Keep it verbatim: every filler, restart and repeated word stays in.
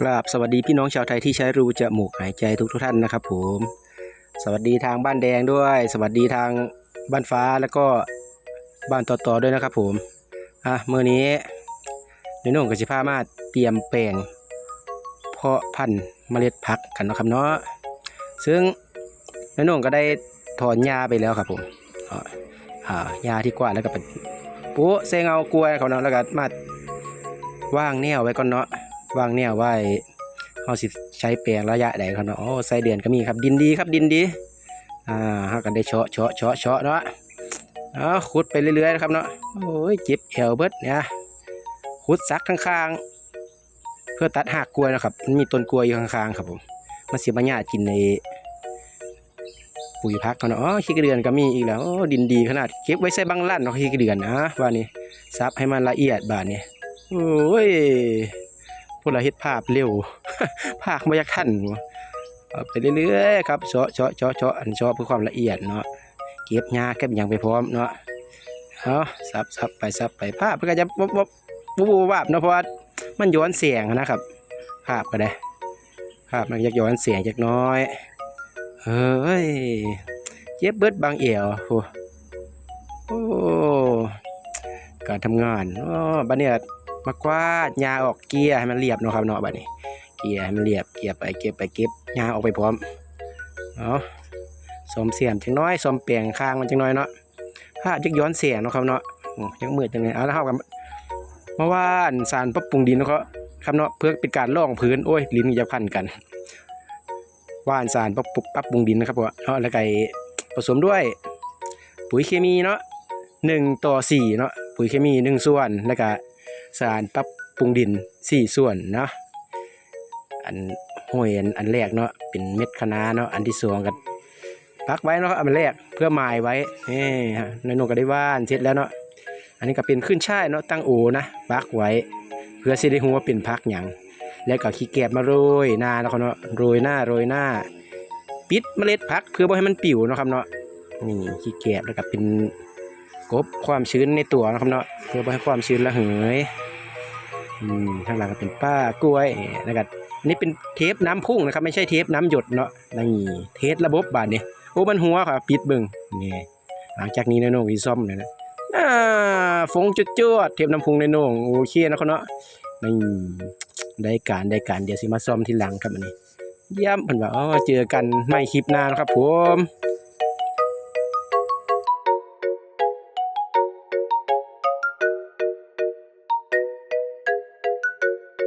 กราบสวัสดีพี่น้องชาวไทยที่ใช้รูจมูกหายใจทุกทุกท่านนะครับผม สวัสดีทางบ้านแดงด้วย สวัสดีทางบ้านฟ้าแล้วก็บ้านต่อๆด้วยนะครับผม อ่ะ มื้อนี้น้อยโหน่งก็สิพามาเตรียมแปลงเพาะพันธุ์เมล็ดผักกันเนาะครับเนาะ ซึ่งน้อยโหน่งก็ได้ถอนหญ้าไปแล้วครับผม อ่า อ่า หญ้าที่กวาดแล้วก็ไปโปะใส่เงากล้วยเขาเนาะ แล้วก็มาวางแนวไว้ก่อนเนาะ วางแนวไว้ เฮาสิใช้แปลงระยะใดครับเนาะ โอ้ ไส้เดือนก็มีครับ ดินดีครับ ดินดี อ่า เฮาก็ได้เชาะ เชาะ เชาะ เชาะเนาะ เอาขุดไปเรื่อยๆนะครับเนาะ โอ้ย เจ็บแอวเบิดเนี่ย ขุดสักข้างๆ เพื่อตัดรากกล้วยนะครับ มันมีต้นกล้วยอยู่ข้างๆครับผม มันสิมาหยาดกินในปุ๋ยผักเขาเนาะ อ๋อ ขี้เดือนก็มีอีกแล้ว โอ้ ดินดีขนาด เก็บไว้ใส่บังลั่นเนาะ ขี้เดือนนะ ว่านี่ สับให้มันละเอียดบาดนี้ โอ้ย พวกเราเฮ็ดภาพเร็ว ภาพบ่อยากทัน เอาไปเรื่อยๆครับ เชาะ เชาะ เชาะ เชาะ อันเชาะเพื่อความละเอียดเนาะ เก็บหญ้าเก็บหยังไปพร้อมเนาะ เอาสับ สับไป สับไป ภาพมันก็จะวับวับ บูบวาบเนาะ เพราะว่ามันย้อนแสงนะครับ ภาพก็ได้ ภาพมันอยากย้อนแสงจักหน้อย เฮ้ย เจ็บเบิดบังแอว โอ้ โอ้ การทำงาน อ๋อ บัดนี้มากวาดหญ้าออก เกลี่ยให้มันเรียบเนาะครับเนาะ บัดนี้ เกลี่ยให้มันเรียบ เกลี่ยไป เก็บไป เก็บหญ้าออกไปพร้อม เอาซ่อมแซมจักหน้อย ซ่อมแปลงข้างมันจักหน้อยเนาะ ภาพจักย้อนแสงเนาะครับเนาะ โอ้ ยังมืดจังเลย เอาละครับ มาหว่านสารปรับปรุงดินเนาะครับเนาะ เพื่อเป็นการรองพื้น โอ้ย ลิ้นจะพันกัน หว่านสารปรับปรุง ปรับปรุงดินนะครับผม เนาะ แล้วก็ผสมด้วย ปุ๋ยเคมีเนาะ หนึ่งต่อสี่เนาะ ปุ๋ยเคมีหนึ่งส่วน แล้วก็สารปรับปรุงดินสี่ส่วนเนาะ อันห้อยอัน อันแรกเนาะ เป็นเม็ดคะน้าเนาะ อันที่สองก็ปักไว้เนาะ อันแรกเพื่อหมายไว้ นี่ฮะ น้อยโหน่งก็ได้หว่านเสร็จแล้วเนาะ อันนี้ก็เป็นขึ้นช่ายเนาะ ตั้งโอนะ ปักไว้ เพื่อสิได้ฮู้ว่าเป็นผักหยัง แล้วก็ขี้แกบมาโรยหน้าเนาะครับเนาะ โรยหน้า โรยหน้า ปิดเมล็ดผักเพื่อบ่ให้มันปิวเนาะครับเนาะ นี่ขี้แกบ แล้วก็เป็นกลบความชื้นในตัวเนาะครับเนาะ เพื่อบ่ให้ความชื้นระเหย อืม ข้างหลังก็เป็นป้ากล้วย แล้วก็อันนี้เป็นเทปน้ำพุ่งนะครับ ไม่ใช่เทปน้ำหยดเนาะ นี่ เทสระบบบาดนี้ โอ้ มันหัวครับ ปิดเบิ่ง นี่ หลังจากนี้น้อยโหน่งสิซ่อมเลยนะ อ่า ฟงจวดๆ เทปน้ำพุ่งน้อยโหน่ง โอเคนะครับเนาะ นี่ ได้การ ได้การ เดี๋ยวสิมาซ่อมทีหลังครับอันนี้ เยี่ยม เพิ่นว่า อ๋อ เจอกันใหม่คลิปหน้านะครับผม